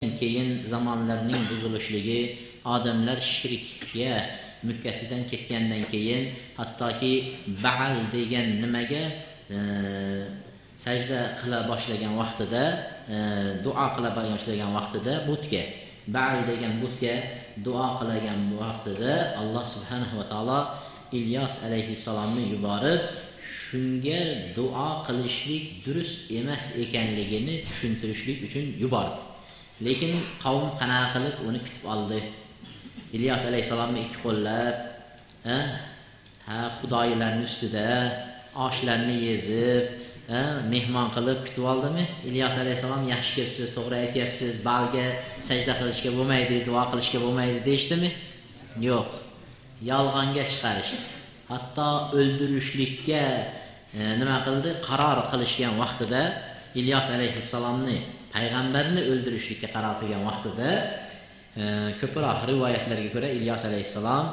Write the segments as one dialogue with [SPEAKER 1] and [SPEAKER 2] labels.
[SPEAKER 1] Keyin zamonlarning buzilishligi, odamlar shirkga mukkasidan ketgandan keyin, hattoki Baal degan nimaga sajda qila boshlagan vaqtida, duo qila boshlagan vaqtida butga, Baal degan butga duo qilagan vaqtida Alloh subhanahu va taolo Ilyos alayhissalomni yuborib, shunga duo qilishlik durust emas ekanligini tushuntirishlik uchun yubordi. Lekin qavm qanaqa qilib uni kutib oldi? Ilyos alayhissalomni ikki qo'llab, ha xudoylarning ustida oshlarni yezib, mehmon qilib kutib oldimi? Ilyos alayhissalom yaxshi kelibsiz, to'g'ri aytyapsiz, Balga sajda qilishga bo'lmaydi, duo qilishga bo'lmaydi deyishdimi? Yo'q. Yolg'onga chiqarishdi. Hatto o'ldirishlikka nima qildi? Qaror qilishgan vaqtida Ilyos alayhissalomni, payg'ambarni o'ldirishlikka qaror qilgan vaqtida ko'proq rivoyatlarga ko'ra Ilyos alayhissalom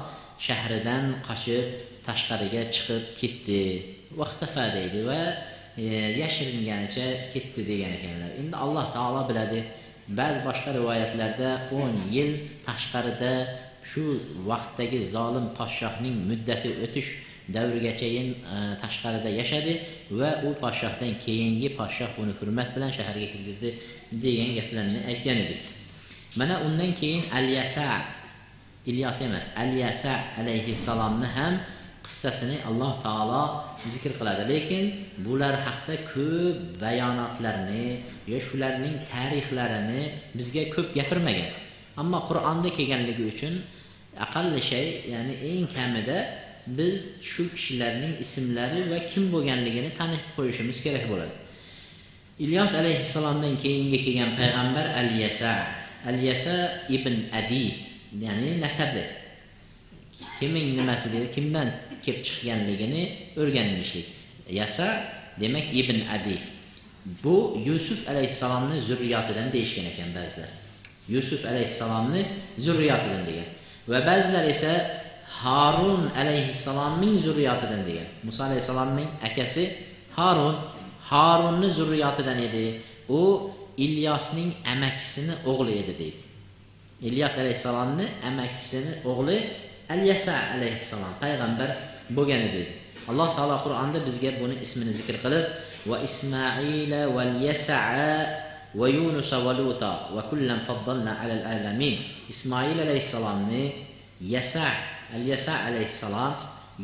[SPEAKER 1] shahridan qochib tashqariga chiqib ketdi. Vaqtafa deydi va yashiringanicha ketdi degan ekanlar. Endi Alloh taolo biladi. Ba'zi boshqa rivoyatlarda 10 yil tashqarida shu vaqtdagi zolim podshohning muddati o'tish davrigachayin tashqarida yashadi va u podshohdan keyingi podshoh uni hurmat bilan shaharga kirgizdi degan gaplarni aytgan edik. Mana undan keyin Al-Yasa, Ilyos emas, Al-Yasa alayhissalomni ham qissasini Alloh taolo zikr qiladi. Lekin bular haqda ko'p bayonotlarni yo shularning tarixlarini bizga ko'p gapirmagan. Ammo Qur'onda kelganligi uchun aqalli shay, ya'ni eng kamida biz shu kishilarning ismlari va kim bo'lganligini tanib qo'yishimiz kerak bo'ladi. Ilyos alayhissalomdan keyingi kelgan payg'ambar Al-Yasa, Al-Yasa ibn Adi, ya'ni nasabi kimning nimasi deydi, kimdan kelib chiqqanligini o'rganishlik. Yasa demak ibn Adi. Bu Yusuf alayhissalomning zurriyotidan deyishgan ekan ba'zilar. Yusuf alayhissalomning zurriyotidan degan. Va ba'zilar esa Harun alayhissalomning zurriyotidan degan. Musa alayhissalomning akasi Harun, Harunning zurriyotidan edi. U Ilyosning amakisini o'g'li edi deydi. Ilyos alayhissalomning amakisini o'g'li Al-Yasa alayhissalom payg'ambar bo'lgan edi. Alloh taolo Qur'onda bizga buni ismini zikr qilib, va Ismoila val Yasaa va Yunus va Luta va kullan faddalna alal alamin. Ismoil alayhissalomni, Yasa, Al-Yasa alayhissalom,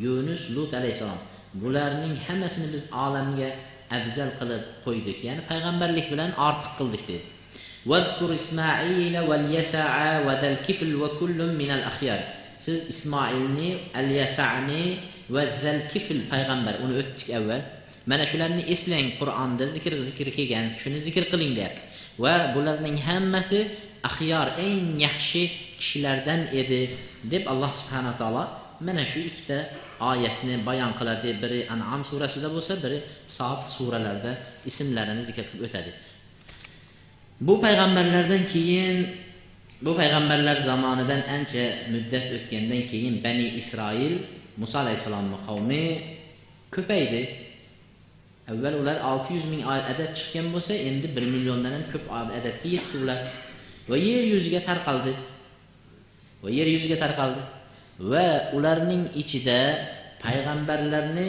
[SPEAKER 1] Yunus, Lut alayhissalom, bularning hammasini biz olamga afzal qilib qo'ydik, ya'ni payg'ambarlik bilan ortiq qildik dedi. Vazkur Ismoila val Yasaa va zal kifl va kullun minal akhyar. Siz Ismoilni, Al-Yasani va zal kifl payg'ambar, uni o'tdik avval. Mana shularni eslang, Qur'onda zikr kelgan, shuni zikr qiling deyapti. Va bularning hammasi axyor, eng yaxshi kishilardan edi deb Alloh subhanahu va taolo mana shu ikkita oyatni bayon qiladi. Biri An'am surasida bo'lsa, biri Sod suralarida ismlarini zikr qilib o'tadi. Bu payg'ambarlardan keyin, bu payg'ambarlar zamonidan ancha muddat o'tgandan keyin Bani Isroil, Musa alayhissalomning qavmi ko'paydi. Avval ular 600 ming adad chiqqan bo'lsa, endi 1 milliondan ham ko'p adadga yetdi ular. Va yer yuziga tarqaldi. Va yer yuziga tarqaldi. Va ularning ichida payg'ambarlarni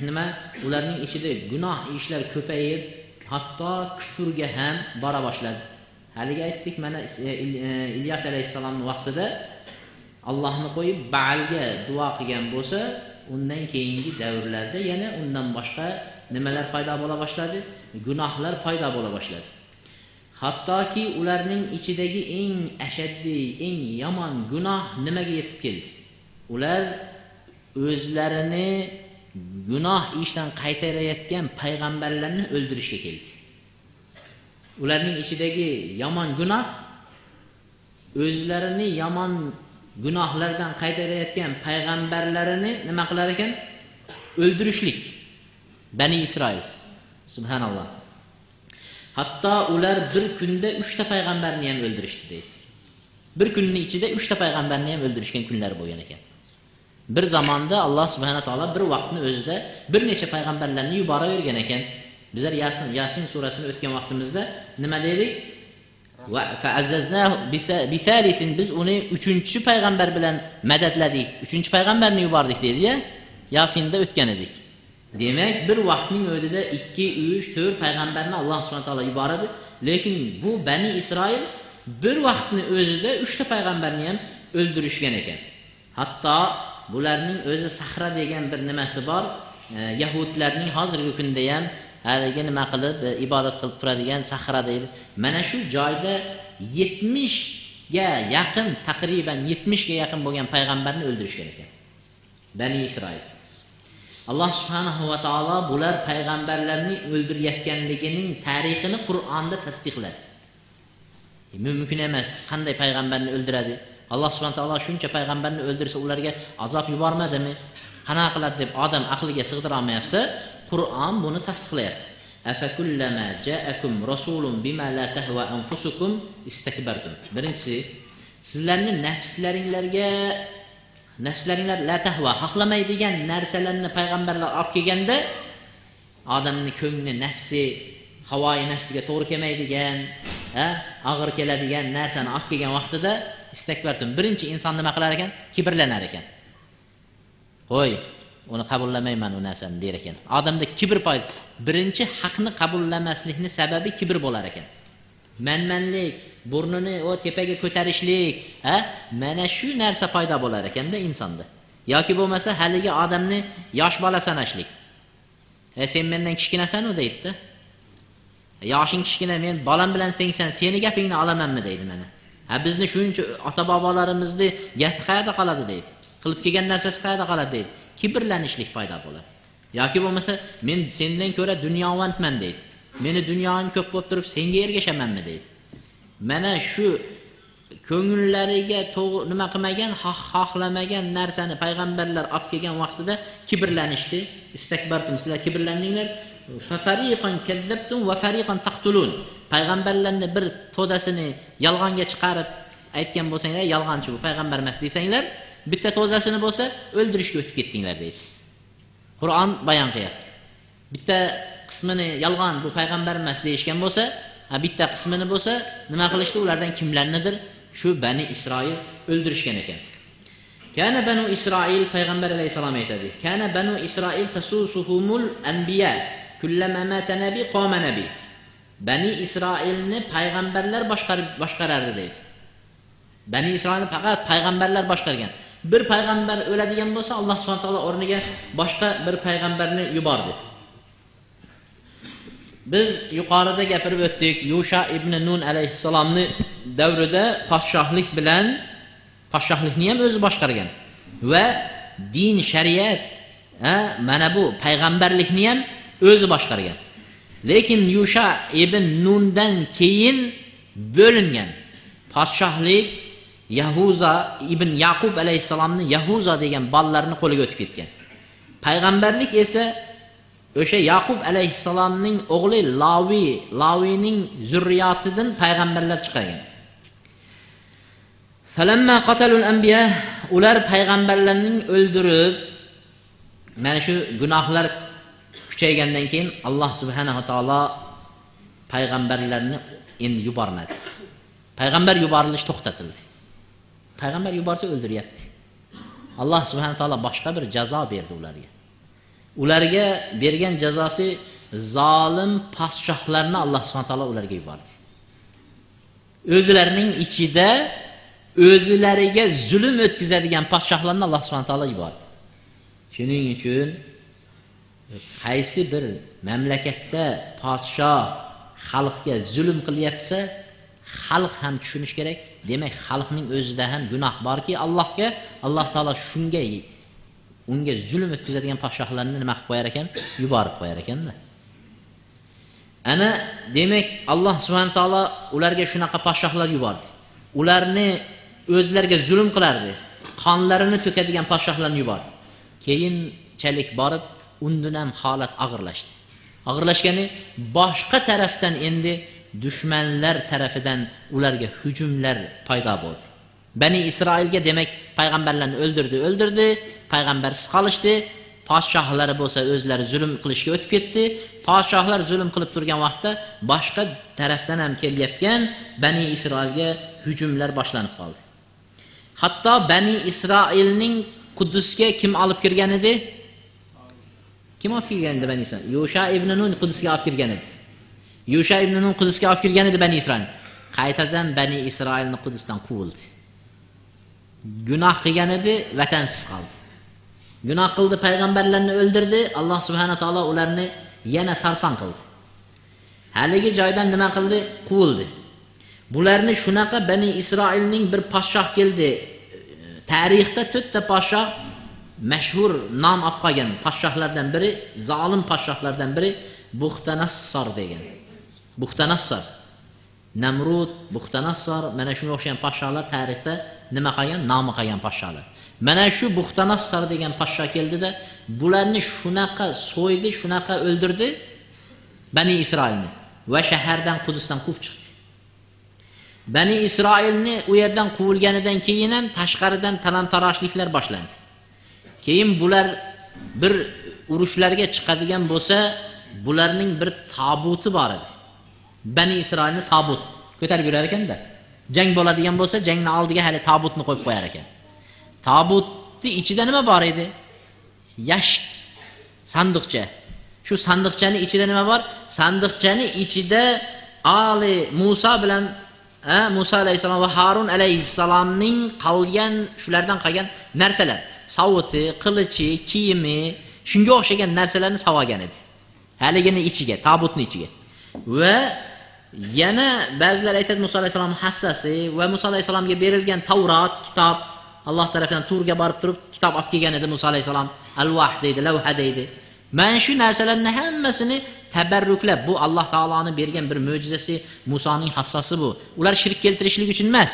[SPEAKER 1] nima, ularning ichida gunoh ishlar ko'payib, hatto kufrga ham bora boshladi. Haligi aytdik, mana Ilyos alayhissalomning vaqtida Allohni qo'yib Baalga duo qilgan bo'lsa, undan keyingi davrlarda yana undan boshqa nimalar paydo bo'la boshladi? Gunohlar paydo bo'la boshladi. Hattoki ularning ichidagi eng ashaddiy, eng yomon gunoh nimaga yetib keldi? Ular o'zlarini gunoh ishdan qaytarayotgan payg'ambarlarni o'ldirishga keldi. Ularning ichidagi yomon gunoh o'zlarini yomon gunohlardan qaytarayotgan payg'ambarlarini nima qilar ekan? O'ldirishlik. Bani Isroil. Subhanalloh. Hatto ular bir kunda 3 ta payg'ambarni ham o'ldirishdi deydi. Bir kunning ichida 3 ta payg'ambarni ham o'ldirishgan kunlar bo'lgan ekan. Bir zamonda Alloh subhanahu va taolo bir vaqtni o'zida bir necha payg'ambarlarni yuboravergan ekan. Bizlar Yasin surasini o'tgan vaqtimizda nima dedik? Va fa'azzaznahu bi biz uni 3-chi payg'ambar bilan madadladik. 3-chi payg'ambarni yubordik dedi-ya. Yasinda o'tgan edik. Demak, bir vaqtning o'zida 2, 3, 4 payg'ambarni Alloh subhanahu taolo yuboradi, lekin bu Bani Isroil bir vaqtni o'zida 3 ta payg'ambarni ham o'ldirishgan ekan. Hatto bularning o'zi sahra degan bir nimasi bor. Yahudlarning hozirgi kunda ham haligi nima qilib ibodat qilib turadigan sahra deydi. Mana shu joyda 70 ga yaqin, taqriban 70 ga yaqin bo'lgan payg'ambarni o'ldirishgan ekan. Bani Isroil. Alloh subhanahu va taolo bular payg'ambarlarni o'ldirayotganligining tarixini Qur'onda tasdiqladi. Mumkin emas, qanday payg'ambarni o'ldiradi? Alloh subhanahu taolo shuncha payg'ambarni o'ldirsa ularga azob yubormadimi? Qana qiladi deb odam aqliga sig'dira olmayapsa, Qur'on buni tasdiqlayapti. Afakullama ja'akum rasulun bima la tahwa anfusukum istakbartum. Birinchisi, sizlarning nafslaringlarga nafslaringlar la tahva xohlamaydigan narsalarni payg'ambarlar olib kelganda odamning ko'ngli, nafsi, havoyi nafsiga to'g'ri kelmaydigan, og'ir keladigan narsani olib kelgan vaqtida istakbartum. Birinchi inson nima qilar ekan? Kibrlanar ekan. Qo'y, uni qabullamayman u narsani der ekan. Odamda kibr paydo. Birinchi haqni qabullamaslikning sababi kibr bo'lar ekan. Manmanlik, burnini o tepaga ko'tarishlik, mana shu narsa paydo bo'lar ekanda insonda. Yoki bo'lmasa haligi odamni yosh bola sanashlik. Sen mendan kichkinasan u deydi-da. Yoshing kichkina, men bolam bilan tengsan, seni gapingni olamanmi deydi mana. Ha, bizni shuncha ota-bobolarimizni gapi qayerda qoladi deydi. Qilib kelgan narsasi qayerda qoladi deydi. Kibrlanishlik paydo bo'ladi. Yoki bo'lmasa men sendan ko'ra dunyovandman deydi. Meni dunyoim ko'p bo'lib turib senga ergashamanmi deydi. Mana shu ko'ngillariga nima qilmagan, xohlamagan narsani payg'ambarlar olib kelgan vaqtida kibrlanishdi. Istakbartum, sizlar kibrlandinglar. Fa fariqan kazzabtum va fariqan taqtulun. Payg'ambarlarni bir to'dasini yolg'onga chiqarib aytgan bo'lsanglar, yolg'onchi bu payg'ambar emas desanglar, bitta to'dasini bo'lsa o'ldirishga o'tib ketdinglar deydi. Qur'on bayon qilyapti. Bitta qismini yolg'on bu payg'ambar emas deyishgan bo'lsa, bitta qismini bo'lsa nima qilishdi? Ulardan kimlarnidir shu Bani Isroil o'ldirishgan ekan. Kana Banu Isroil, payg'ambar alayhisalom aytadi. Kana Banu Isroil tasusuhumul anbiya kullama mata nabi qoma nabi. Bani Isroilni payg'ambarlar boshqarardi deydi. Bani Isroilni faqat payg'ambarlar boshqargan. Bir payg'ambar o'ladigan bo'lsa, Alloh subhanahu taolo o'rniga boshqa bir payg'ambarni yubordi. Biz yuqorida gapirib o'tdik, Yusha ibn Nun alayhissalomni davrida podshohlik bilan podshohlikni ham o'zi boshqargan va din, shariat, mana bu payg'ambarlikni ham o'zi boshqargan. Lekin Yusha ibn Nundan keyin bo'lingan podshohlik Yahuza ibn Yaqub alayhissalomni Yahuza degan bolalarini qo'liga o'tib ketgan. Payg'ambarlik esa o'sha Yaqub alayhissalomning o'g'li Lavi, Lavining zurriyotidan payg'ambarlar chiqargan. Falamma qatalul anbiya, ular payg'ambarlarning o'ldirib, mana shu gunohlar kuchaygandan keyin Alloh subhanahu va taolo payg'ambarlarni endi yubormadi. Payg'ambar yuborilishi to'xtatildi. Payg'ambar yuborsa o'ldiryapti. Alloh subhanahu va taolo boshqa bir jazo berdi ularga. Ularga bergan jazosi zolim podshohlarni Alloh subhanahu taolo ularga yubordi. O'zlarining ichida o'zlariga zulm o'tkazadigan podshohlarni Alloh subhanahu taolo yubordi. Shuning uchun qaysi bir mamlakatda podshoh xalqga zulm qilyapsa, xalq ham tushunish kerak. Demak, xalqning o'zida ham gunoh borki, Allohga, Alloh taolo shunga unga zulm o'tkazadigan podshohlarni nima qilib qo'yar ekan? Yuborib qo'yar ekanda. Ana demak, Alloh subhanahu taolo ularga shunaqa podshohlar yubordi. Ularni o'zlariga zulm qilardi, qonlarini to'kadigan podshohlarni yubordi. Keyinchalik borib undan ham holat og'irlashdi. Og'irlashgani boshqa tarafdan endi dushmanlar tarafidan ularga hujumlar paydo bo'ldi. Bani Isroilga demak payg'ambarlarni o'ldirdi, payg'ambarsiz qolishdi. Podshohlari bo'lsa o'zlari zulm qilishga o'tib ketdi. Podshohlar zulm qilib turgan vaqtda boshqa tarafdan ham kelyapgan Bani Isroilga hujumlar boshlanib qoldi. Hatto Bani Isroilning Quddusga kim olib kirgan edi? Kim olib kirgan edi Bani Isroil? Yosha ibn Nun Quddusga olib kirgan edi. Yosha ibn Nun Quddusga olib kirgan edi Bani Isroil. Qaytadan Bani Isroilni Quddusdan quvildi. Gunoh qilgan edi, vatansiz qoldi. Gunoh qildi, payg'ambarlarni o'ldirdi. Alloh subhanahu taolo ularni yana sarson qildi. Haligi joydan nima qildi? Quvildi. Bularni shunaqa Bani Isroilning bir podshoh keldi. Tarixda 4 ta podshoh mashhur nom olib qolgan podshohlardan biri, zolim podshohlardan biri Buxtanassor degan. Buxtanassor, Namrud, Buxtanassor, mana shunga o'xshagan podshohlar tarixda nima qolgan? Nomi qolgan podshohlar. Mana shu Buxtanassor degan podsho keldida bularni shunaqa so'ydi, shunaqa o'ldirdi Bani Isroilni va shahardan, Quddusdan quvib chiqdi. Bani Isroilni u yerdan quvilganidan keyin ham tashqaridan talon-taroshliklar boshlandi. Keyin bular bir urushlarga chiqadigan bo'lsa, bularning bir tobuti bor edi. Bani Isroilni tobuti ko'tarib yurar ekanda. Jang bo'ladigan bo'lsa, jangni oldiga hali tobutni qo'yib qo'yar ekan. Tobutni ichida nima bor edi? Yashik, sandiqcha. Shu sandiqchani ichida nima bor? Sandiqchani ichida Ali Musa bilan Musa alayhissalom va Harun alayhissalomning qolgan, shulardan qolgan narsalar, savuti, qilichi, kiyimi, shunga o'xshagan narsalarni savagan edi. Haligini ichiga, tobutni ichiga. Va yana ba'zilar aytadi Musa alayhissalom hassasi va Musa alayhissalomga berilgan Tavrot kitob, Alloh tarafidan Turga borib turib kitob olib kelgan edi Musa alayhissalom. Alvah deydi, lavha deydi. Mana shu narsalarni hammasini tabarruklab, bu Alloh taoloning bergan bir mo'jizasi, Musoning hassasi bu. Ular shirk keltirishlik uchun emas,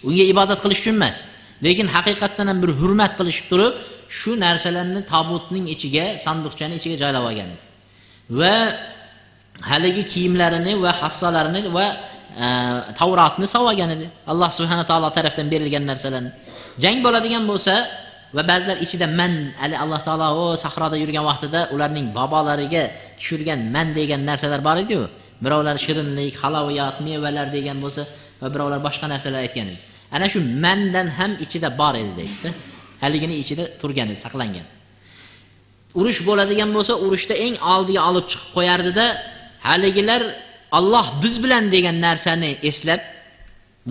[SPEAKER 1] unga ibodat qilish uchun emas, lekin haqiqatdan ham bir hurmat qilishib turib, shu narsalarni tobutning ichiga, sandiqchaning ichiga joylab olgan edi. Va haligi kiyimlarini va hassalarini va Tavrotni savagan edi. Alloh subhanahu taolo tarafdan berilgan narsalarni. Jang bo'ladigan bo'lsa va ba'zilar ichida man, hali Alloh taolo o sahroda yurgan vaqtida ularning bobolariga tushirgan man degan narsalar bor edi-ku. Birovlar shirinlik, haloviyat, mevalar degan bo'lsa va birovlar boshqa narsalar aytgan edi. Ana shu mandan ham ichida bor edi deydi. Haligini ichida turgan edi, saqlangan. Urush bo'ladigan bo'lsa, urushda eng oldiga olib chiqib qo'yardida, haligilar Alloh biz bilan degan narsani eslab,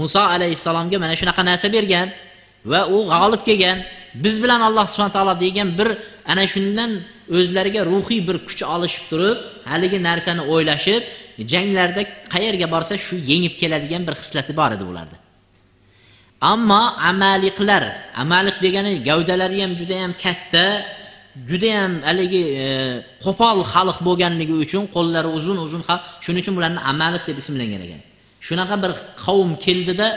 [SPEAKER 1] Musa alayhissalomga mana shunaqa narsa bergan va u g'olib kelgan, biz bilan Alloh subhanahu taolo degan bir ana shundan o'zlariga ruhiy bir kuch olishib turib, haligi narsani o'ylashib, janglarda qayerga borsa shu yengib keladigan bir xislati bor edi ularda. Ammo amaliqlar, amaliq degani gavdalari ham juda ham katta, juda ham haligi qo'pol xalq bo'lganligi uchun qo'llari uzun-uzun, shuning uchun bularni amaliq deb ismlangan ekan. Shunaqa bir qavm keldida,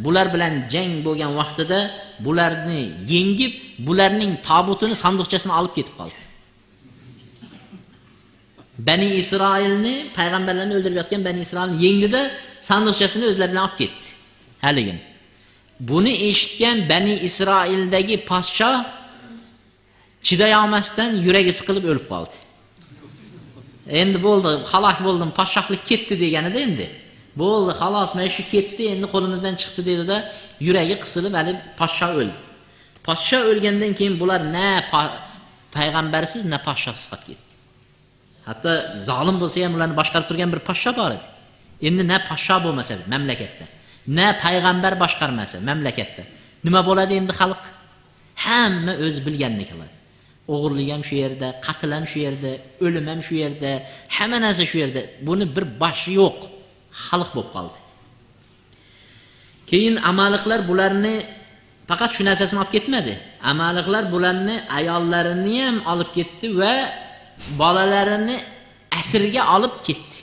[SPEAKER 1] bular bilan jang bo'lgan vaqtida bularni yengib, bularning tobutini, sandiqchasini olib ketib qoldi. Bani Isroilni, payg'ambarlarni o'ldirib yotgan Bani Isroilni yengdida sandiqchasini o'zlari bilan olib ketdi. Haligini. Buni eshitgan Bani Isroildagi podshoh chiday olmasdan yuragi siqilib o'lib qoldi. Endi bo'ldi, halok bo'ldim, podshohlik ketdi deganida endi. Bo'ldi, xalos, mana shu ketdi, endi qo'limizdan chiqdi dedida, yuragi qisilib hali podshoh o'ldi. Podshoh o'lgandan keyin bular na payg'ambarsiz, na podshohsiz qolib ketdi. Hatto zolim bo'lsa ham ularni boshqarib turgan bir podshoh bor edi. Endi na podshoh bo'lmasa mamlakatda, na payg'ambar boshqarmasa mamlakatda, nima bo'ladi endi xalq? Hamma o'zi bilganini qiladi. O'g'irlik ham shu yerda, qatl ham shu yerda, o'lim ham shu yerda, hamma narsa shu yerda. Buni bir boshi yo'q, xalq bo'lib qoldi. Keyin amaliqlar bularni faqat shu narsasini olib ketmadi. Amaliqlar bularni ayollarini ham olib ketdi va bolalarini asirga olib ketdi.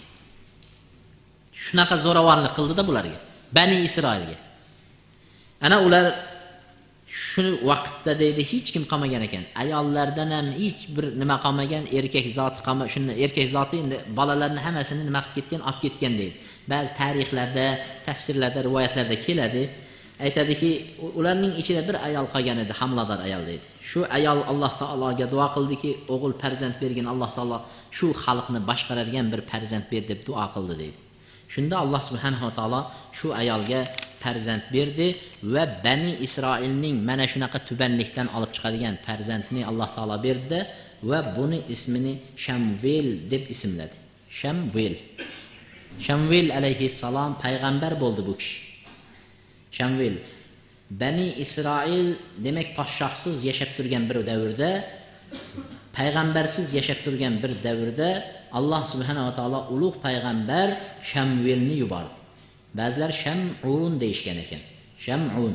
[SPEAKER 1] Shunaqa zo'ravonlik qildida bularga, Bani Isroilga. Ana ular shu vaqtda deydi hech kim qolmagan ekan. Ayollardan ham hech bir nima qolmagan, erkak zoti qolma, shuni erkak zoti endi bolalarni hammasini nima qilib ketgan, olib ketgan deydi. Ba'zi tarixlarda, tafsirlarda, rivoyatlarda keladi. Aytadiki, ularning ichida bir ayol qolgan edi, homilador ayol deydi. Shu ayol Alloh taologa duo qildiki, o'g'il farzand bergin Alloh taolo, shu xalqni boshqaradigan bir farzand ber deb duo qildi deydi. Shunda Alloh subhanahu va taolo shu ayolga farzand berdi va Bani Isroilning mana shunaqa tubanlikdan olib chiqadigan farzandni Alloh taolo berdi va buni ismini Shamvel deb ismladi. Shamvel. Shamvel alayhissalom payg'ambar bo'ldi bu kishi. Shamvel Bani Isroil demak podshohsiz yashab turgan bir davrda, payg'ambarsiz yashab turgan bir davrda Alloh subhanahu va taolo ulug' payg'ambar Shamvelni yubordi. Ba'zilar Sham'un deyishgan ekan. Sham'un.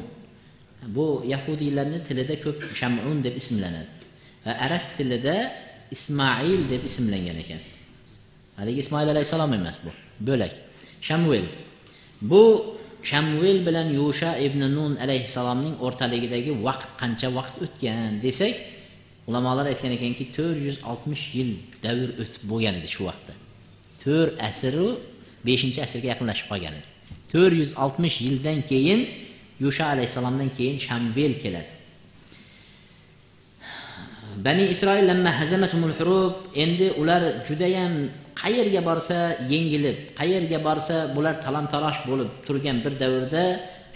[SPEAKER 1] Bu yahudiylarning tilida ko'p Sham'un deb ismlanadi. Va arab tilida Ismoil deb ismlangan ekan. Haligi Ismoil alayhissalom emas bu, bo'lak. Shamvel. Bu Shamvel bilan Yusha ibn Nun alayhissalomning o'rtaligidagi vaqt qancha vaqt o'tgan desak, ulamolar aytgan ekanki 460 yil davr o'tib bo'lgan edi shu vaqtda. 4 asr 5-asrga yaqinlashib qolgan edi. 460 yildan keyin Yusha alayhissalomdan keyin Shamvel keladi. Bani Isroil lamma hazamatumul hurub, endi ular judayam qayerga borsa yengilib, qayerga borsa bular talam-tarosh bo'lib turgan bir davrda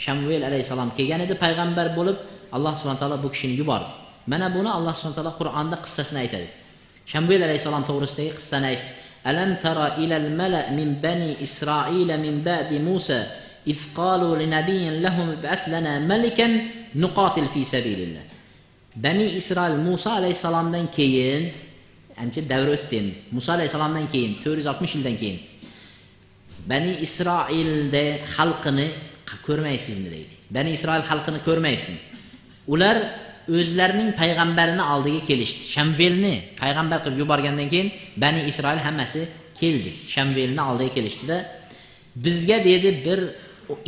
[SPEAKER 1] Shamvel alayhissalom kelgan edi payg'ambar bo'lib, Alloh subhanahu taolo bu kishini yubordi. Mana buni Alloh subhanahu taolo Qur'onda qissasini aytadi. Shamvel alayhissalom to'g'risidagi qissani aytdi. Alam tara ilal mala min bani Isroil min ba'di Musa iz qalu linabiyyin lahum ib'ath lana malikan nuqatil fi sabilillah. Bani Isroil Musa alayhissalomdan keyin ancha davr o'tdi endi. Musa alayhissalomdan keyin 460 yildan keyin Bani Isroilda xalqini ko'rmaysizmi deydi. Bani Isroil xalqini ko'rmaysizmi? Ular o'zlarining payg'ambarini oldiga kelishdi. Shamvelni payg'ambar qilib yuborgandan keyin Bani Isroil hammasi keldi. Shamvelni oldiga kelishdida, bizga dedi bir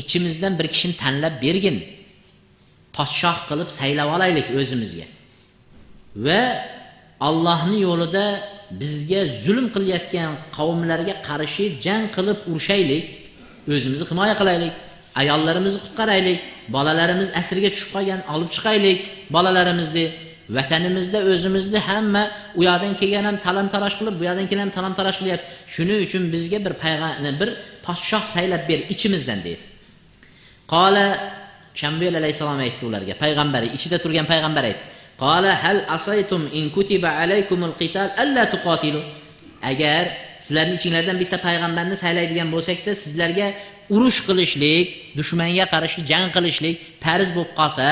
[SPEAKER 1] ichimizdan bir kishini tanlab bergin. Podshoh qilib saylab olaylik o'zimizga. Va Allohning yo'lida bizga zulm qilayotgan qavmlarga qarshi jang qilib urushaylik, o'zimizni himoya qilaylik, ayollarimizni qutqaraylik, bolalarimiz asirga tushib qolgan, olib chiqaylik bolalarimizni, vatanimizda o'zimizni hamma u yoqdan kelgan ham talam-tarosh qilib, bu yoqdan kelgan ham talam-tarosh qilyapti. Shuning uchun bizga bir payg'ambar, bir podshoh saylab ber ichimizdan dedi. Qala Shamvel alayhissalom aytdi ularga, payg'ambari, ichida turgan payg'ambar aytdi. Qala hal asaytum in kutiba alaykumul qital alla tuqatilu. Agar sizlarning ichingizdan bitta payg'ambarni saylaydigan bo'lsak-da, sizlarga urush qilishlik, dushmanga qarshi jang qilishlik farz bo'lib qolsa,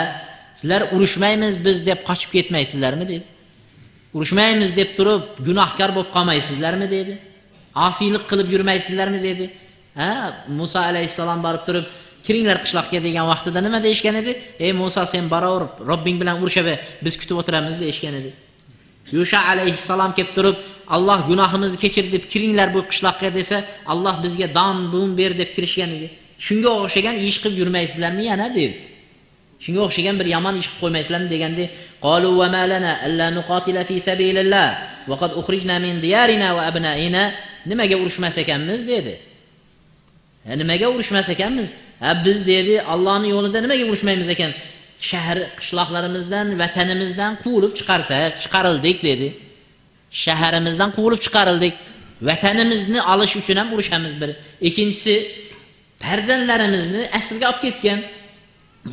[SPEAKER 1] sizlar urushmaymiz biz deb qochib ketmaysizlarmi dedi. Urushmaymiz deb turib gunohkor bo'lib qolmaysizlarmi dedi. Osiylik qilib yurmaysizlarmi dedi. Ha, Musa alayhissalom borib turib kiringlar qishloqqa degan vaqtida nima deyishgan edi? Ey Musa, sen boraver, Robbing bilan urushaver, biz kutib o'tiramiz deyishgan edi. Yusha alayhissalom kelib turib, Alloh gunohimizni kechir deb kiringlar bu qishloqqa desa, Alloh bizga don bun ber deb kirishgan edi. Shunga o'xshagan ish qilib yurmaysizlarmi yana dedi. Shunga o'xshagan bir yomon ish qilib qo'ymaysizlarmi deganda, qalu va ma lana alla nuqatila fi sabilillah va qad ukhrijna min diyarina va abnaina. Nimaga urushmas ekanmiz dedi. Nimaga urushmas ekanmiz? Ha, biz dedi, Allohning yo'lida nimaga urushmaymiz ekan? Shahar qishloqlarimizdan, vatanimizdan quvilib chiqarsak, chiqarildik dedi. Shaharimizdan quvilib chiqarildik. Vatanimizni olish uchun ham urushamiz bir. Ikkinchisi, farzandlarimizni asirga olib ketgan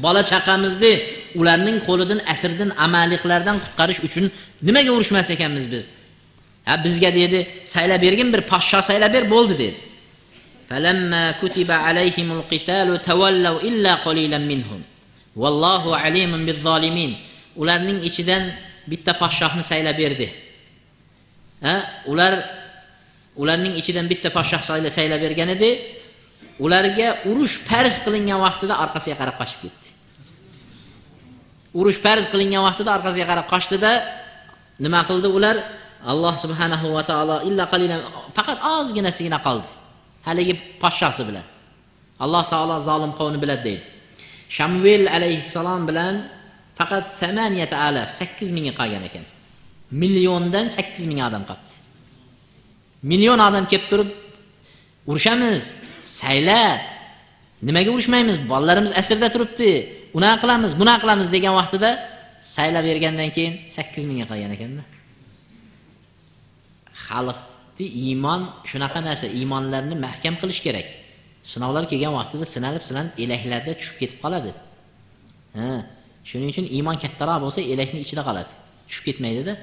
[SPEAKER 1] bola chaqamizni ularning qo'lidan, asirdan, amaliqlardan qutqarish uchun nimaga urushmas ekanmiz biz? Ha, bizga dedi, saylab bergin bir podsho saylab ber bo'ldi dedi. فَلَمَّا كُتِبَ عَلَيْهِمُ الْقِتَالُ تَوَلَّوْا إِلَّا قَلِيلًا مِنْهُمْ وَاللَّهُ عَلِيمٌ بِالظَّالِمِينَ. Ularning ichidan bitta podshohni saylab berdi. Ha, ularning ichidan bitta podshoh saylab bergan edi. Ularga urush farz qilingan vaqtida orqasiga qarab qochib ketdi. Urush farz qilingan vaqtida orqasiga qarab qochdida nima qildi ular? Alloh subhanahu va taolo illa qalilan, faqat ozginasigina qoldi. Haligi podshosi bilan. Alloh taolo zolim qavmni biladi deydi. Shamvel alayhissalom bilan faqat 8000, 8000 qolgan ekan. Milliondan 8000 odam qoldi. Million odam kelib turib urushamiz, sayla, Nimaga urushmaymiz? Bolalarimiz asirda turibdi. Unaqa qilamiz, bunaqa qilamiz degan vaqtida saylab bergandan keyin 8000 ga qilgan ekanda. Xalqni iymon shunaqa narsa, iymonlarni mahkam qilish kerak. Sinovlar kelgan vaqtida sinalib, sinalib elaklarda tushib ketib qoladi. Ha, shuning uchun iymon kattaroq bo'lsa, elakni ichida qoladi. Tushib ketmaydi-da.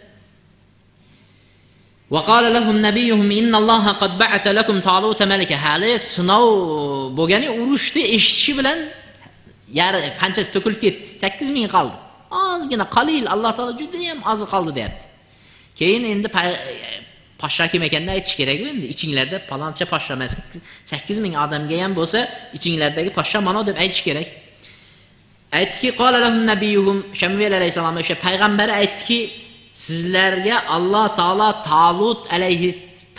[SPEAKER 1] وقال لهم نبيهم إن الله قد بعث لكم طالوت ملكا. Hali sinov bo'lgani urushni eshitishi bilan yari qanchasi to'kilib ketdi. 8000 qoldi. Ozgina qalil, Alloh taolo juda ham ozi qoldi deyapti. Keyin endi poshsho kim ekanini aytish kerak-ku endi. Ichinglarda paloncha poshsho emas, 8000 odamga ham bo'lsa, ichinglardagi poshsho mana deb aytish kerak. Aytdiki, qala lahum nabiyuhum, Shamuel alayhisalom o'sha payg'ambari aytdiki, sizlarga Alloh taolo Talut alayhi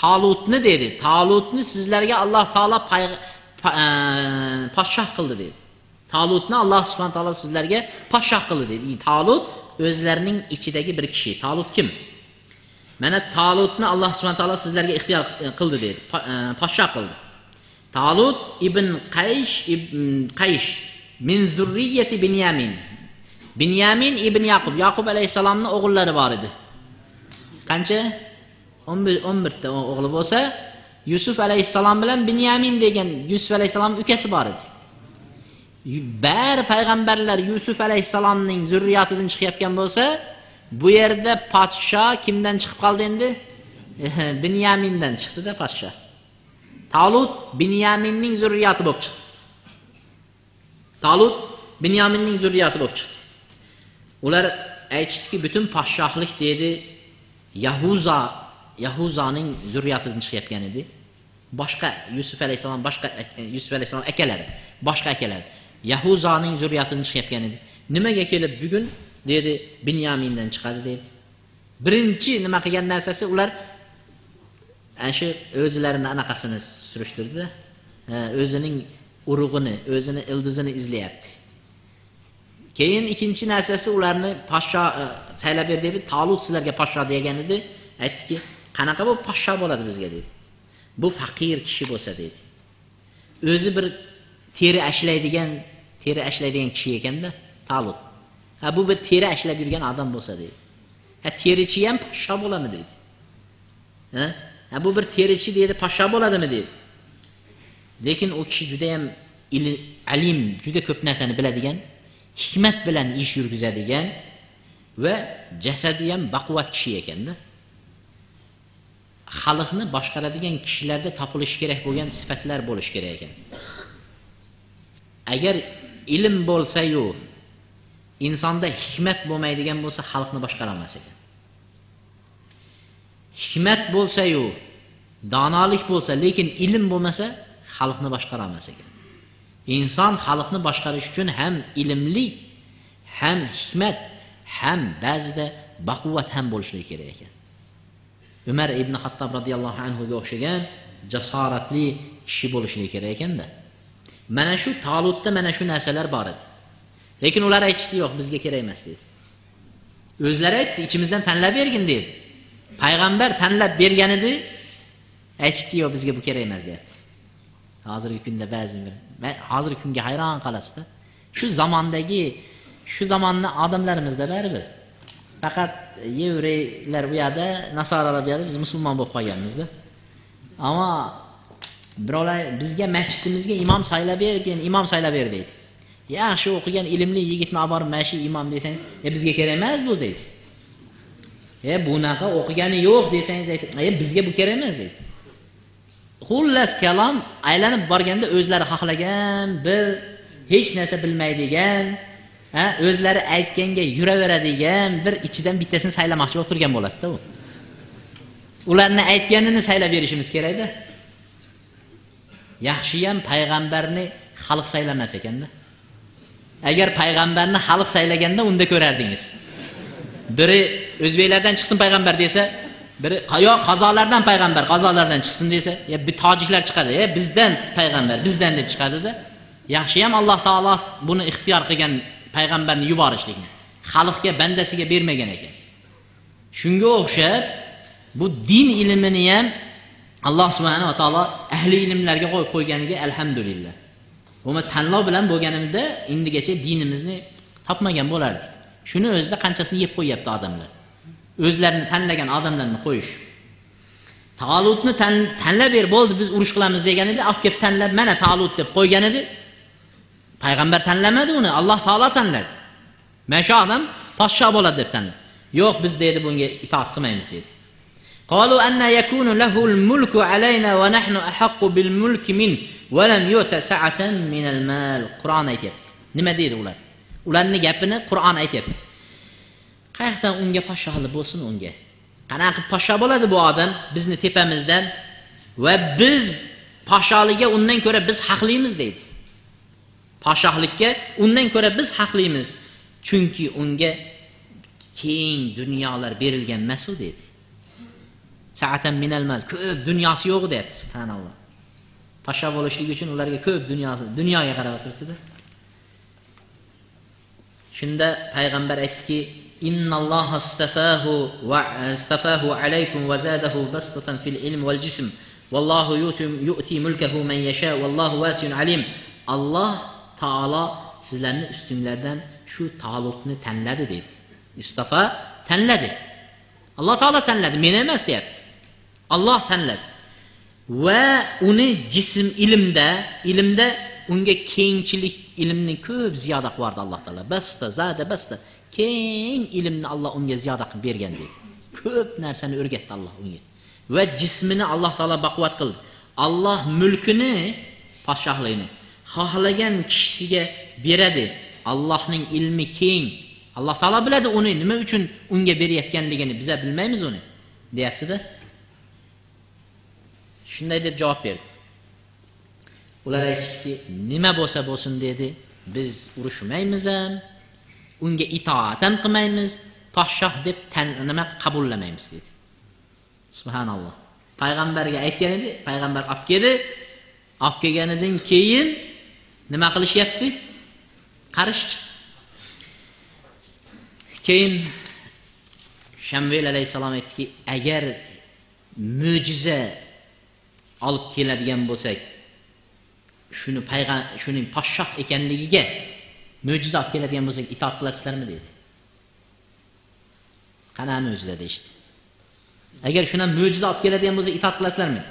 [SPEAKER 1] Talutni dedi. Talutni sizlarga Alloh taolo podshoh qildi dedi. Talutni Alloh subhanahu taolo sizlarga podshoh qildi dedi. Talut o'zlarining ichidagi bir kishi. Talut kim? Mana Talutni Alloh subhanahu taolo sizlarga ixtiyor qildi dedi. Podshoh qildi. Talut ibn Qaysh ibn Qaysh min zurriyyati Binyamin. Binyamin ibn Yaqub. Yaqub alayhisalomning o'g'illari bor edi. Qancha? 11 ta o'g'li bo'lsa, Yusuf alayhisalom bilan Binyamin degan Yusuf alayhisalomning ukasi bor edi. Bari payg'ambarlar Yusuf alayhisalomning zurriyatidan chiqayotgan bo'lsa, bu yerda podsho kimdan chiqib qoldi endi? Binyamindan chiqdi-da podsho. Talut Binyaminning zurriyati bo'lib chiqdi. Talut Binyaminning zurriyati bo'lib chiqdi. Ular aytishdiki, butun podshohlik dedi Yahuzaning zurriyatidan chiqayotgan edi. Boshqa Yusuf alayhisalom, boshqa Yusuf alayhisalom akalari, boshqa akalari Yahuzaning zurriyatidan chiqayotgan edi. Nimaga kelib bugun dedi Binyamindan chiqadi dedi. Birinchi nima qilgan narsasi ular ana shu o'zlarini anaqasini surishtirdi-da. O'zining urug'ini, o'zini ildizini izlayapti. Keyin ikkinchi narsasi ularni podsho saylab ber deb Talut sizlarga podsho degan edi. Aytdiki, qanaqa bu podsho bo'ladi bizga dedi. Bu faqir kishi bo'lsa dedi. O'zi bir teri ashlaydigan kishi ekanda Talut. Ha, bu bir teri ashlab yurgan odam bo'lsa dedi. Ha, terichi ham podsho bo'ladimi dedi. Ha? Ha, bu bir terichi dedi, podsho bo'ladimi dedi. Lekin u kishi juda ham alim, juda ko'p narsani biladigan, hikmat bilan ish yurgizadigan va jasadi ham baquvvat kishi ekanda. Xalqni boshqaradigan kishilarda topilishi kerak bo'lgan sifatlar bo'lishi kerak ekan. Agar ilm bo'lsa-yu, insonda hikmat bo'lmaydigan bo'lsa, xalqni boshqara olmas ekan. Hikmat bo'lsa-yu, donolik bo'lsa, lekin ilm bo'lmasa, xalqni boshqara olmas ekan. İnson xalqni boshqarish uchun ham ilmli, ham hikmat, ham ba'zida baquvvat ham bo'lishi kerak ekan. Umar ibn Xattob radhiyallohu anhu ga o'xshagan jasoratli kishi bo'lishi kerak ekanda. Mana shu Talutda mana shu narsalar bor edi. Lekin ular aytishdi, yo'q, bizga kerak emas dedi. O'zlari aytdi, ichimizdan tanlab bergin dedi. Payg'ambar tanlab bergan edi, aytishdi, yo'q, bizga bu kerak emas deyapti. Hozirgi kunda ba'zi bir hozirgi kunga hayron qolasizda. Shu zamondagi, shu zamonni odamlarimizda baribir. Faqat yevreylar u yerda, nasoralar bu yerda, biz musulmon bo'lib qolganmizda. Ammo birovlar bizga masjidimizga imom saylab bergin, imom saylab ber deydi. Yaxshi o'qigan ilmli yigitni olib borib mana shu imom desangiz, bizga kerak emas bu deydi. Bunaqa o'qigani yo'q desangiz aytadi, bizga bu kerak emas deydi. Xullas kalom aylanib borganda o'zlari xohlagan bir hech narsa bilmaydigan, o'zlari aytganga yuraveradigan bir ichidan bittasini saylamoqchi bo'lib turgan bo'ladi-da u. Ularni aytganini saylab berishimiz kerak-da. Yaxshi ham payg'ambarni xalq saylamas ekanda. Agar payg'ambarni xalq saylaganda unda ko'rardingiz. Biri o'zbeklardan chiqsin payg'ambar desa, biri yo'q qozolardan payg'ambar, qozolardan chiqsin desa, ya bir tojiklar chiqadi, ya bizdan payg'ambar, bizdan deb chiqadi-da. Yaxshi ham Alloh taolo buni ixtiyor qilgan payg'ambarni yuborishlikni xalqga, bandasiga bermagan ekan. Shunga o'xshab bu din ilmini ham Alloh subhanahu va taolo ahli ilmlarga qo'yib qo'yganiga alhamdulillah. Bo'lmasa tanlov bilan bo'lganimda indigacha dinimizni topmagan bo'lardik. Shuni o'zida qanchasini yeb qo'yyapti odamlar. O'zlarini tanlagan odamlarni qo'yish. Talutni tanlab ber, bo'ldi biz urush qilamiz deganida olib kelib tanlab mana Talut deb qo'ygan edi. Payg'ambar tanlamadi uni, Alloh taolo tanladi. Mana shu odam podsho bo'ladi deb tanladi. Yo'q, biz dedi bunga itoat qilmaymiz dedi. Qalu anna yakunu lahul mulku alayna va nahnu ahaqqu bil mulki min va lam yu'ta sa'atan min al mal. Qur'on aytayapti. Nima deydi ular? Ularning gapini Qur'on aytayapti. Qayerdan unga podshohlik bo'lsin unga? Qanaqa qilib podsho bo'ladi bu odam bizni tepamizdan va biz podshohlikka undan ko'ra biz haqlimiz deydi. Podshohlikka undan ko'ra biz haqlimiz. Chunki unga keng dunyolar berilgan emas u deydi. Sa'atan minal mal, ko'p dunyosi yo'q deyapti, subhanalloh. Podsho bo'lishlik uchun ularga ko'p dunyosi, dunyoga qarab o'tiribdi-da. Shunda payg'ambar aytdiki, innalloha istafahu va istafahu alaykum va zadahu bastatan fil ilm wal jism. Vallohu yu'ti mulkahu man yasha vallohu wasi'un alim. Alloh taolo sizlarni ustinglardan shu Talutni tanladi dedi. Istafa tanladi. Alloh taolo tanladi, men emas deyapti. Alloh tanladi. Va uni jism ilmda unga kengchilik ilmni ko'p ziyoda qilib yubordi Alloh taolo. Basta zada basta keng ilmni Alloh unga ziyoda qilib bergan dedi. Ko'p narsani o'rgatdi Alloh unga. Va jismini Alloh taolo baquvvat qildi. Alloh mulkini, podshohligini xohlagan kishisiga beradi. Allohning ilmi keng. Alloh taolo biladi uni nima uchun unga berayotganligini, biz bilmaymiz uni, deyapti-da. Shunday deb javob berdi. Ular aytishdiki, nima bo'lsa bo'lsin dedi, biz urushmaymiz ham, unga itoat ham qilmaymiz, podshoh deb nima qabullamaymiz dedi. Subhanalloh. Payg'ambarga aytgan edi, payg'ambar olib keldi. Olib kelganidan keyin nima qilishyapti? Qarish chiqdi. Keyin Shamvel alayhissalom aytdiki, agar mo'jiza olib keladigan bo'lsak, shuni shuning podshoh ekanligiga mo'jiza olib keladigan bo'lsak, itoat qilasizlarmi dedi. Qana mo'jiza deyishdi. Agar shundan mo'jiza olib keladigan bo'lsa, itoat qilasizlarmi?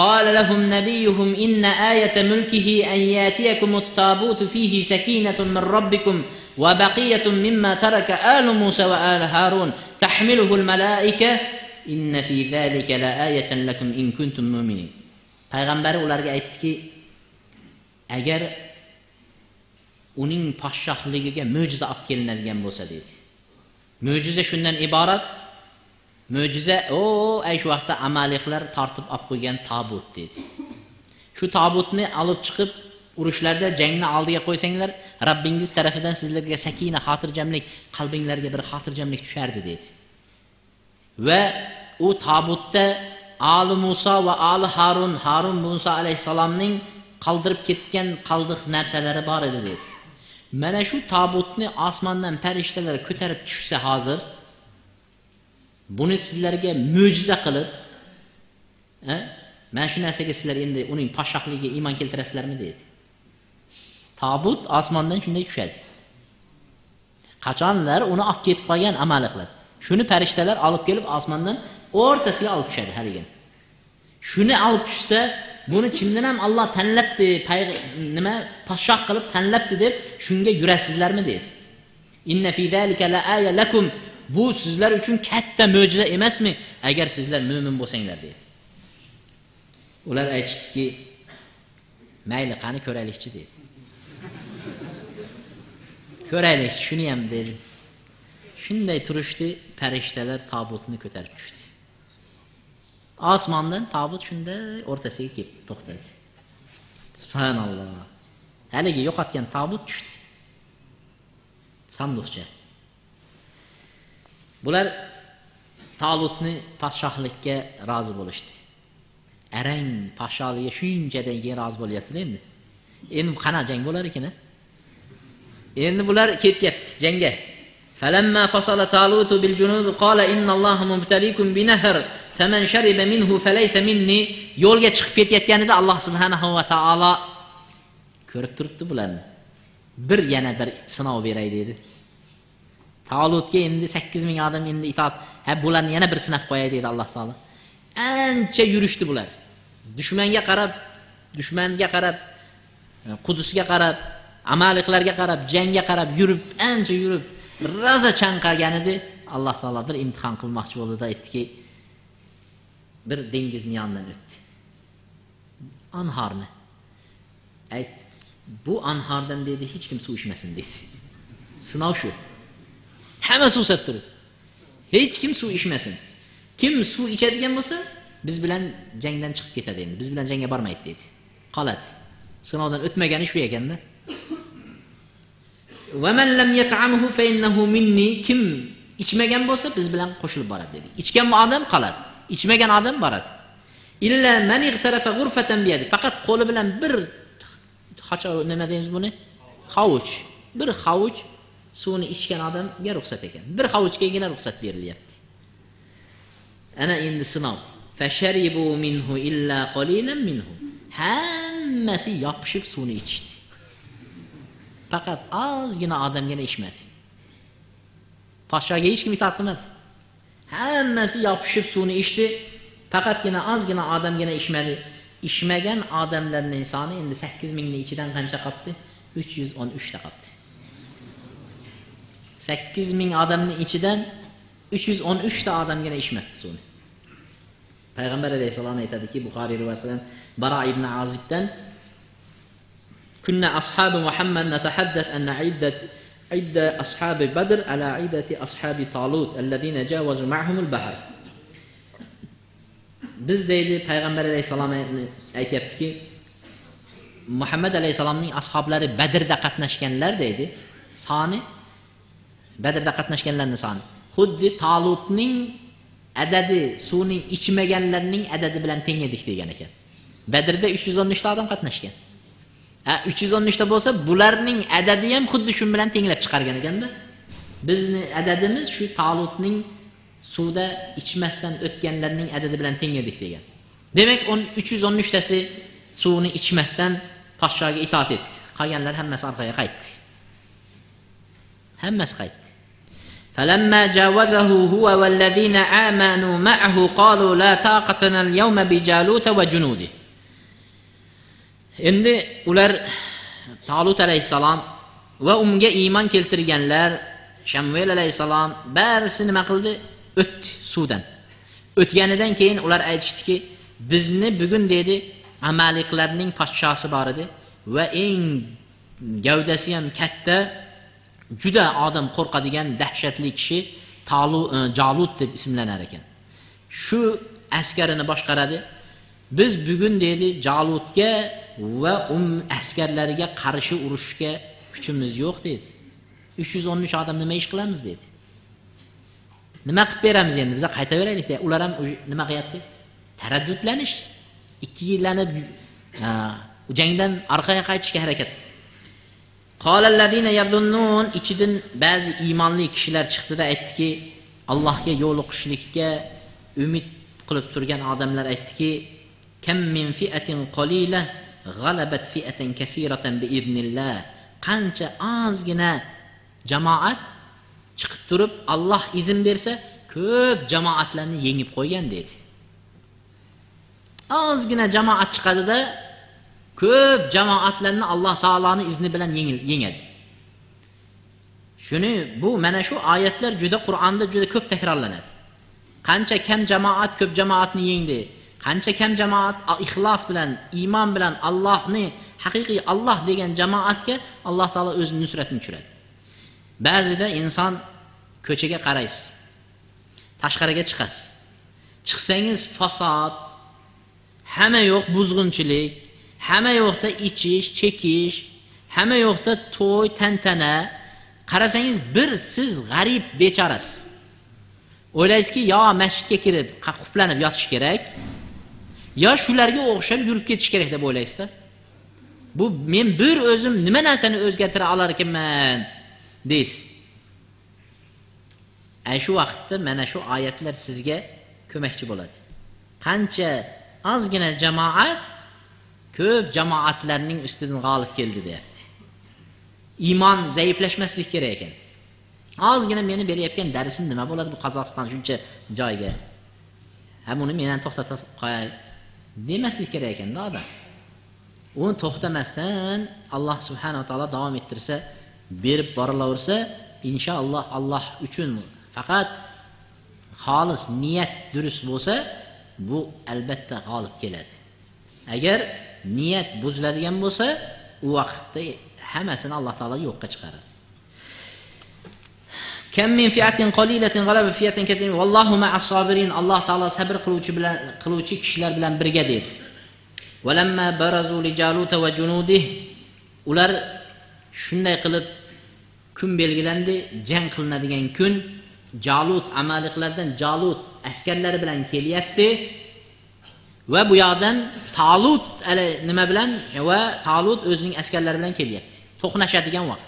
[SPEAKER 1] Qala lahum nabiyuhum inna ayata mulkihi an yatiyakumut tabutu fihi sakinatun min robbikum va baqiyatun mimma taraka alu Musa va alu Harun tahmiluhu al malaika inna fi zalika la ayatan lakum in kuntum mu'minin. Payg'ambari ularga aytdiki, agar uning podshohligiga mo'jiza olib kelinadigan bo'lsa dedi. Mo'jiza shundan iborat, mo'jiza ay shu vaqtda amaliylar tortib olib qo'ygan tobut dedi. Shu tobutni olib chiqib urushlarda jangni oldiga qo'ysanglar, Rabbingiz tarafidan sizlarga sakina, xotirjamlik, qalbinglarga bir xotirjamlik tushardi dedi. Va u tobutda Ali Musa va Ali Harun, Harun Musa alayhissalomning qoldirib ketgan qoldiq narsalari bor edi dedi. Mana shu tobutni osmondan farishtalar ko'tarib tushsa hozir, buni sizlarga mo'jiza qilib, mana shu narsaga sizlar endi uning podshohligiga iymon keltirasizlarmi dedi. Tobut osmondan shunday tushadi. Qachonlar uni olib ketib qolgan amaliqlar. Shuni farishtalar olib kelib osmondan o'rtasiga olib tushadi haligi. Shuni olib tushsa, buni chindan ham Alloh tanlabdi, nima podshoh qilib tanlabdi deb shunga yurasizlarmi dedi. Inna fi zalika la aya lakum. Bu sizlar uchun katta mo'jiza emasmi agar sizlar mo'min bo'lsanglar dedi. Ular aytishdiki, mayli qani ko'raylikchi dedi. Ko'raylik shuni ham dedi. Shunday turishdi, farishtalar tobutni ko'tarib tushdi. Osmondan tobut shunday o'rtasiga kelib to'xtadi. Subhanalloh. Haligi yo'qotgan tobut tushdi. Sanduqcha. Bular Talutni podshohlikka rozi bo'lishdi. Arang podshohlikka shunchadan keyin rozi bo'lyapti endi. Endi qana jang bo'lar ekan-a? Endi bular ketyapti jangga. Falamma fasala Talut bil junud qala innalloha mubtalikum bi nahr faman shariba minhu falaysa minni. Yo'lga chiqib ketayotganida Alloh subhanahu va taolo Ko'rib turibdi bularni. Bir yana bir sinov beray dedi. Tolutga endi 8000 odam endi itoat, ha bularni yana bir sinab qo'yay dedi Alloh taolo. Ancha yurishdi bular. Dushmanga qarab, Qudusga qarab, Amaliklarga qarab, jangga qarab yurib, ancha yurib, rosa chanqagan edi. Alloh taolo bir imtihon qilmoqchi bo'ldi-da, aytdiki, bir dengizni yonidan o'tdi. Anharni. Ayt, bu anhardan dedi hech kim suv ichmasin dedi. Sinov shu. Hamma suvsab turib. Hech kim suv ichmasin. Kim suv ichadigan bo'lsa, biz bilan jangdan chiqib ketadi endi. Biz bilan jangga bormaydi dedi. Qoladi. Sinovdan o'tmagani shu ekanda. Va man lam yat'amhu fa innahu minni, kim ichmagan bo'lsa biz bilan qo'shilib boradi dedi. Ichgan odam qoladi, ichmagan odam boradi. Illa man igtarafa ghurfatan bi yadi. Faqat qo'li bilan bir nima deymiz buni? Hovuch. Bir hovuch suvni ichgan odamga ruxsat ekan. Bir hovuchgagina ruxsat berilyapti. Ana endi sinov. Fasharibu minhu illa qalilan minhu. Hammasi yopishib suvni ichishdi. Faqat ozgina odamgina ichmadi. Podshoga hech kim itoat qilmadi. Hammasi yopishib suvni ichdi. Faqatgina ozgina odamgina ichmadi. Ichmagan odamlarning soni endi 8000 ning ichidan qancha qoldi? 313 ta qoldi. 8000 odamning ichidan 313 ta odamgina ichmabdi suvni. Payg'ambar alayhissalom aytadiki, Buxoriy rivoyat qilgan Bara ibn Azibdan, kunna ashabi Muhammad natahaddath anna idda ashabi Badr ala iddati ashabi Talut alladhina jawazu ma'hum al-bahr. Biz deydi Payg'ambar alayhissalom aytayaptiki, Muhammad alayhissalomning ashablari Badrda qatnashganlar deydi, soni Badrda qatnashganlarning soni xuddi Talutning adadi suvning ichmaganlarning adadi bilan teng edik degan ekan. Badrda 313 ta odam qatnashgan. Ha, 313 ta bo'lsa, bularning adadi ham xuddi shu bilan tenglab chiqargan ekanda. Bizni adadimiz shu Talutning suvda ichmasdan o'tganlarning adadi bilan teng edik degan. Demak, 313 tasi suvni ichmasdan podshoga itoat etdi. Qolganlar hammasi orqaga qaytdi. Hammasi qaytdi. فلما جاوزه هو والذين آمنوا معه قالوا لا طاقة لنا اليوم بجالوت وجنوده. Endi ular Talut alayhissalom va unga iymon keltirganlar, Shamuel alayhissalom barisi nima qildi? O'tdi suvdan. O'tganidan keyin ular aytishdiki, bizni bugun dedi Amaliklarning podshosi bor edi va eng gavdasi ham katta, juda odam qo'rqadigan dahshatli kishi Jalut deb ismlanar ekan. Shu askarini boshqaradi. Biz bugun dedi Jalutga va askarlariga qarshi urushga kuchimiz yo'q dedi. 313 odam nima ish qilamiz dedi. Nima qilib beramiz endi? Biz qaytaveraylik dedi. Ular ham nima qilyapti? Taraddudlanish, ikkilanib jangdan orqaga qaytishga harakat. Qolallazina yazunnun, ichidan ba'zi iymonli kishilar chiqdi-da aytdiki, Allohga yo'liqishlikka umid qilib turgan odamlar aytdiki, kam min fi'atin qalila g'alabat fi'atan kaseeratan biiznillah. Qancha ozgina jamoat chiqib turib Alloh izn bersa, ko'p jamoatlarni yengib qo'ygan dedi. Ozgina jamoat chiqadi-da, ko'p jamoatlarni Alloh taoloning izni bilan yengadi. Shuni bu mana shu oyatlar juda Qur'onda juda ko'p takrorlanadi. Qancha kam jamoat ko'p jamoatni yengdi. Qancha kam jamoat ixlos bilan, iymon bilan Allohni haqiqiy Alloh degan jamoatga Alloh taolo o'zining nusratini tushiradi. Ba'zida inson ko'chaga qaraysiz, tashqariga chiqasiz. Chiqsangiz fasod, hamma yo'q buzg'unchilik, hamma yo'qda ichish, chekish, hamma yo'qda to'y, tantana. Qarasangiz bir siz g'arib bechorasiz. O'ylaysizki, yo masjidga kirib quplanib yotish kerak, yo shularga o'xshab yurib ketish kerak deb o'ylaysizda. Bu men bir o'zim nima narsani o'zgartira olar ekanman deysiz. Ay shu vaqtda mana shu oyatlar sizga ko'makchi bo'ladi. Qancha ozgina jamoat Ko'p jamoatlarning ustidan g'olib keldi deyapti. Iymon zaiflashmaslik kerak ekan. Ozgina meni berayotgan darsim nima bo'ladi bu Qozog'iston shuncha joyga? Ha, buni men ham to'xtatib qo'yay demaslik kerak ekanda odam. Uni to'xtamasdan Alloh subhanahu va taolo davom ettirsa, berib borilaversa, inshaalloh Alloh uchun faqat xolis niyat durust bo'lsa, bu albatta g'olib keladi. Agar niyat buziladigan bo'lsa, u vaqtda hammasini Alloh taolo yo'qqa chiqaradi. Kam min fi'atin qalilatin g'alabat fi'atan kaseeratin vallohu ma'as sobirin. Alloh taolo sabr qiluvchi bilan qiluvchi kishilar bilan birga dedi. Walamma barazu li Jalut va junudihi. Ular shunday qilib kun belgilandi, jang qilinadigan kun. Jalut amaliqlardan Jalut askarlari bilan kelyapti va bu yoqdan Talut nima bilan va Talut o'zining askarlari bilan kelyapti. To'qnashadigan vaqt.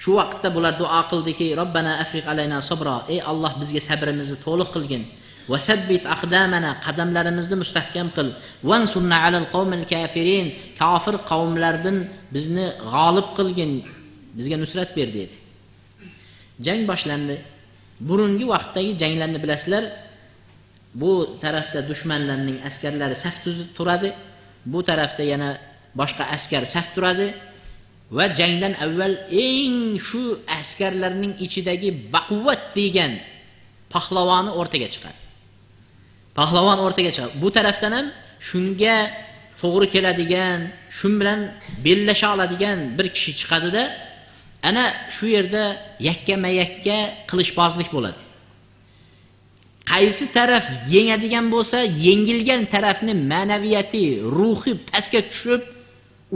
[SPEAKER 1] Shu vaqtda bular duo qildiki, Robbana afriq alayna sabra. Ey Alloh, bizga sabrimizni to'liq qilgin. Va sabbit aqdamana, qadamlarimizni mustahkam qil. Vansurna alal qawmil kafirin. Kofir qavmlardan bizni g'olib qilgin, bizga nusrat ber dedi. Jang boshlandi. Burungi vaqtdagi janglarni bilasizlar. Bu tarafda dushmanlarning askarlari saf tuzib turadi, bu tarafda yana boshqa askar saf turadi va jangdan avval eng shu askarlarning ichidagi baquvvat degan pahlavoni o'rtaga chiqadi. Pahlavon o'rtaga chiqadi. Bu tarafdan ham shunga to'g'ri keladigan, shun bilan bellasha oladigan bir kishi chiqadida, ana shu yerda yakkama-yakka qilichbozlik bo'ladi. Qaysi taraf yengadigan bo'lsa, yengilgan tarafning ma'naviyati, ruhi pastga tushib,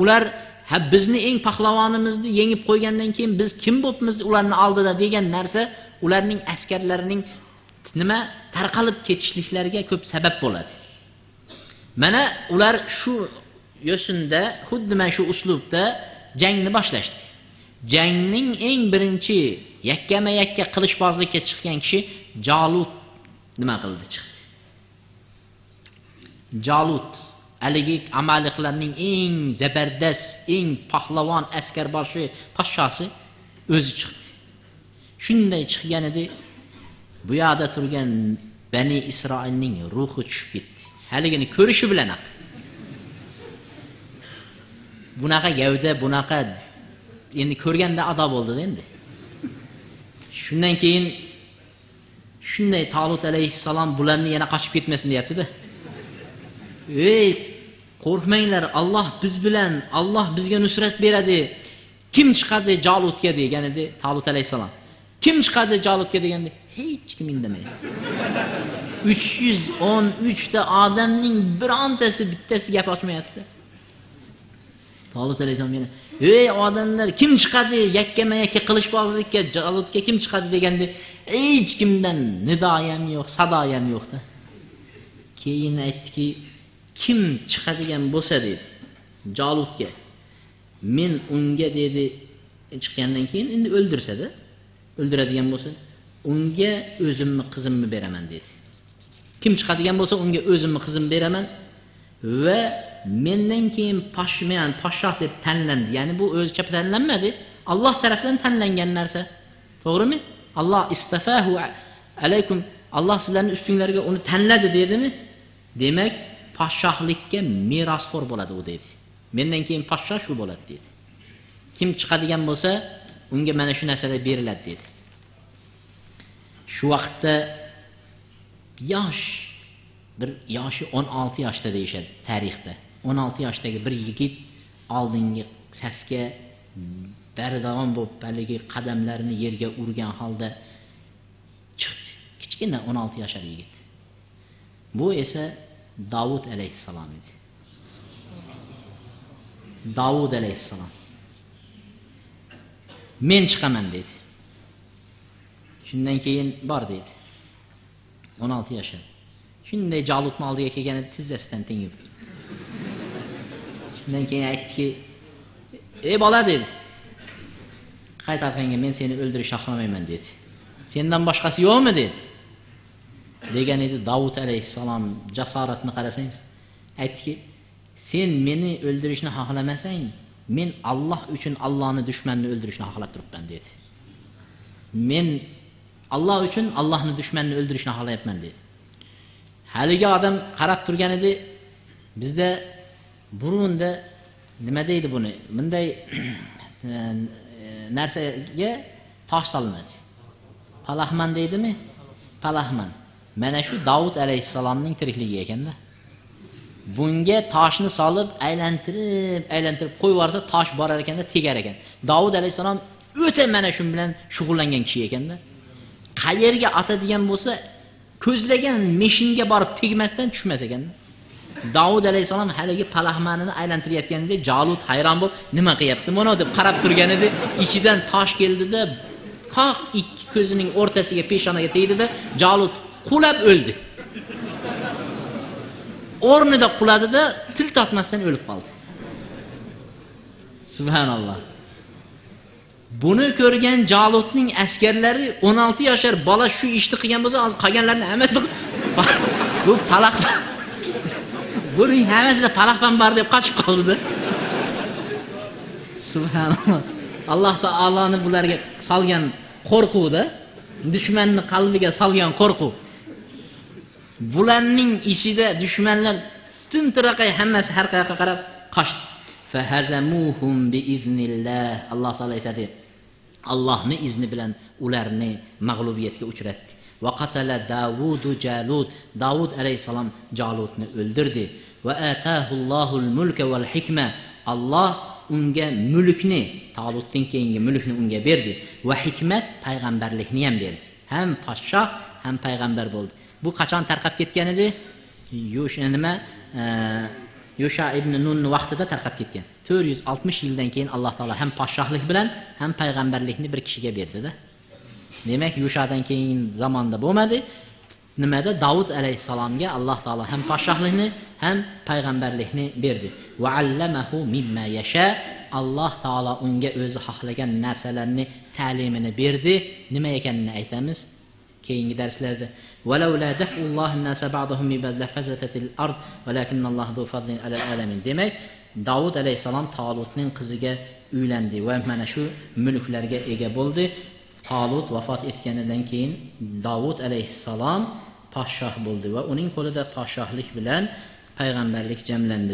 [SPEAKER 1] ular ha bizni eng pahlavonimizni yengib qo'ygandan keyin biz kim bo'pmiz ularning oldida degan narsa ularning askarlarining nima tarqalib ketishliklariga ko'p sabab bo'ladi. Mana ular shu yo'sinda, xuddi mana shu uslubda jangni boshlashdi. Jangning eng birinchi yakkama-yakka qilichbozlikka chiqqan kishi Jalut nima qildi? Chiqdi. Jalut haligi amaliqlarning eng zabardast, eng pahlavon askarboshi, podshosi o'zi chiqdi. Shunday chiqqan edi, bu yoqda turgan Bani Isroilning ruhi tushib ketdi. Haligini ko'rishi bilanoq. Bunaqa gavda, bunaqa endi ko'rganda ado bo'ldi endi. Shundan keyin shunday Talut alayhissalom bularni yana qochib ketmasin deyapti-da. Ey, qo'rqmanglar, Alloh biz bilan, Alloh bizga nusrat beradi. Kim chiqadi Jalutga degan edi Talut alayhissalom. Kim chiqadi Jalutga deganda hech kim indamaydi. 313 ta odamning birontasi bittasi gap ochmayapti. Talut alayhissalom yana, ey odamlar, kim chiqadi yakkama-yakka qilichbozlikka, Jalutga kim chiqadi deganda hech kimdan nido ham yo'q, sado ham yo'qda. Keyin aytdiki, kim chiqadigan bo'lsa dedi Jalutga, men unga dedi chiqqandan keyin endi o'ldirsa-da, o'ldiradigan bo'lsa, unga o'zimni qizimni beraman dedi. Kim chiqadigan bo'lsa unga o'zimni qizimni beraman va mendan keyin podshoh deb tanlandi. Ya'ni bu o'zicha tanlanmadi, Alloh tarafidan tanlangan narsa. To'g'rimi? Alloh istafahu alaykum, Alloh sizlarning ustinglarga uni tanladi dedimi? Demak, podshohlikka merosxo'r bo'ladi u dedi. Mendan keyin podshoh shu bo'ladi dedi. Kim chiqadigan bo'lsa, unga mana shu narsalar beriladi dedi. Shu vaqtda yosh, bir yoshi 16 yoshda deyishadi tarixda. 16 yoshdagi bir yigit oldingi safga bardavom bo'lib, haligi qadamlarini yerga urgan holda chiqdi. Kichkina 16 yoshli yigit. Bu esa Davud alayhissalom edi. Davud alayhissalom. Men chiqaman dedi. Shundan keyin bor dedi. 16 yoshli. Shunday Jalutning oldiga kelganida tizzasidan tengib ketdi. Shundan keyin aytdiki, ey bola dedi. Qayt orqangga, men seni o'ldirishni xohlamayman dedi. Sendan boshqasi yo'qmi dedi. Degan edi Davud alayhissalom jasoratini qarasangiz, aytdiki, Sen meni o'ldirishni xohlamasang, men Alloh uchun Allohni dushmanini o'ldirishni xohlab turibman dedi. Men Alloh uchun Allohni dushmanini o'ldirishni xohlayapman dedi. Haligi odam qarab turgan edi, bizda burunda nima deydi buni? Bunday narsaga tosh solinadi. Palahman deydimi? Palahman. Mana shu Davud alayhissalomning tirikligi ekanda. Bunga toshni solib aylantirib, aylantirib qo'yib yuborsa, tosh borar ekanda, tegar ekan. Davud alayhissalom o'ta mana shu bilan shug'ullangan kishi ekanda. Qayerga atadigan bo'lsa, ko'zlagan meshinga borib tegmasdan tushmas ekanda. Davud alayhissalom haligi palahmanini aylantirayotganida Jalut hayron bo'lib, nima qilyapti mana deb qarab turgan edi. Ichidan tosh keldida, qoq ikki ko'zining o'rtasiga, peshonaga tegdida, Jalut qulab o'ldi. O'rnida quladida, til tortmasdan o'lib qoldi. Subhanalloh. Buni ko'rgan Jalutning askarlari 16 yashar bola shu ishni qilgan bo'lsa, hozir qolganlarning hammasi bu palax, buning hammasida palahman bor deb qochib qoldi-da. Subhanalloh. Alloh taoloni bularga solgan qo'rquvda, dushmanni qalbiga solgan qo'rquv. Bularning ichida dushmanlar timtiraqay hammasi har qayoqqa qarab qochdi. Fahazamuhum biiznillah. Alloh taolo aytadi, Allohning izni bilan ularni mag'lubiyatga uchratdi. Va qatala Davudu Jalut. Davud alayhisalom Jalutni o'ldirdi. Va atahullohul mulka val hikma. Alloh unga mulkni, Talutdan keyingi mulkni unga berdi va hikmat, payg'ambarlikni ham berdi. Ham podshoh, ham payg'ambar bo'ldi. Bu qachon tarqab ketgan edi? Yusha ibn Nun vaqtida tarqab ketgan. 460 yildan keyin Alloh taolo ham podshohlik bilan, ham payg'ambarlikni bir kishiga berdi-da. Demak, Yushadan keyin zamonda bo'lmadi. Nimada Davud alayhissalomga Alloh taolo ham podshohlikni, ham payg'ambarlikni berdi. Va allamahu mimma yasha. Alloh taolo unga o'zi xohlagan narsalarni ta'limini berdi. Nima ekanini aytamiz keyingi darslarda. Walau la daf'ullohi an-nasa ba'dahum bi ba'd lafazatatil ard walakinnallohu zu fadlin alal alamin. Demak, Davud alayhissalom Talutning qiziga uylandi va mana shu mulklarga ega bo'ldi. Talut vafot etganidan keyin Davud alayhissalom podshoh bo'ldi va uning qo'lida podshohlik bilan payg'ambarlik jamlandi.